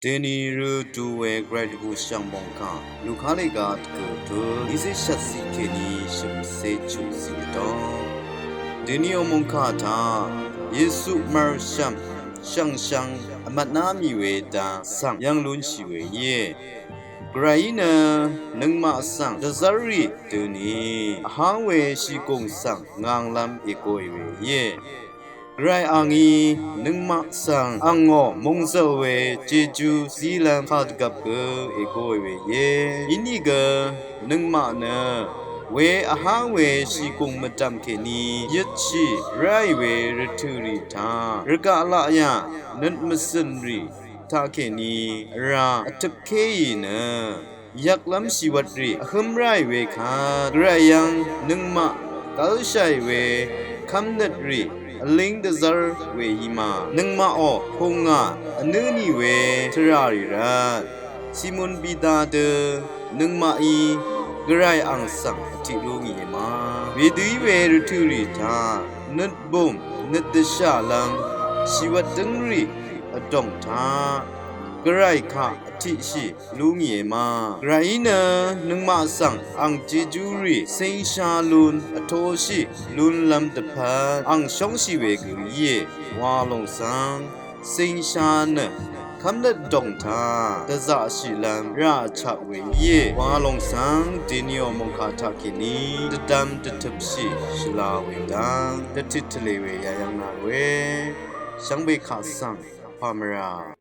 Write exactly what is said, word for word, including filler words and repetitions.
Deni rø du we gvray dvbù shv̀ng mòngkà Luka lèga dvgø̀ tø niqzé shvtciq kèní shø̀mcé chuqciq vdø. Deni ò mòngkà taq Yesu mv̀rshv̀m shv̀ngshv̀ng vmvtná mì we dang svng yv́ng lúnshì we íe. Gvrayí nø nøngmaq svng dvzv́rrì døni vháng we shìgùng svng nganglv́m ègōì we íe. Gvray angí nøngmaq svng angò mòngzø̀l we jeju zílv́m kàdvgvp gø ègōì we íe. Inìgø nøngmaq nø we vháng we shìgùng mvdv̀m kèní yøtshì ráì we rvtø̀ rì taq rvgaq laqyà nøt mvzø̀n rì taqkèní vrá vtøpkéì nø yvklv́m shìwvtrì vhǿm ráì we kvt Gvray yv́ng nøngmaq gv́lshàì we kv́mnøtrì vlíng dvzv́r we í ma. Nøngmaqò pungà vnǿ nì we tvrà rì rvt Simon Pita dø nøngmaqí Gvray ang svng vtiq lú ngìe ma. Wedø í we rvtø̀ rì taq nøtbùng nøt dvshàlv́m shìwvt dǿngrì vdòng taq Gvray kaq vtiqshì lú ngìe ma. Gvrayí nø nøngmaq svng ang jeju rì cingsha lun vtoshì lunlv́m dvpvt ang shóngshì we gø íe wa lòng svng cingsha nø kv́mnøt vdòng taq dvzaqshìlv́m rà vchak we íe wa lòng svng deni ò mòngkà taqkèní dvdvm dvtøpshì shvla we dang dvtit tvlē we yayv́ng nà we shvngbe kaq svng pàmvrà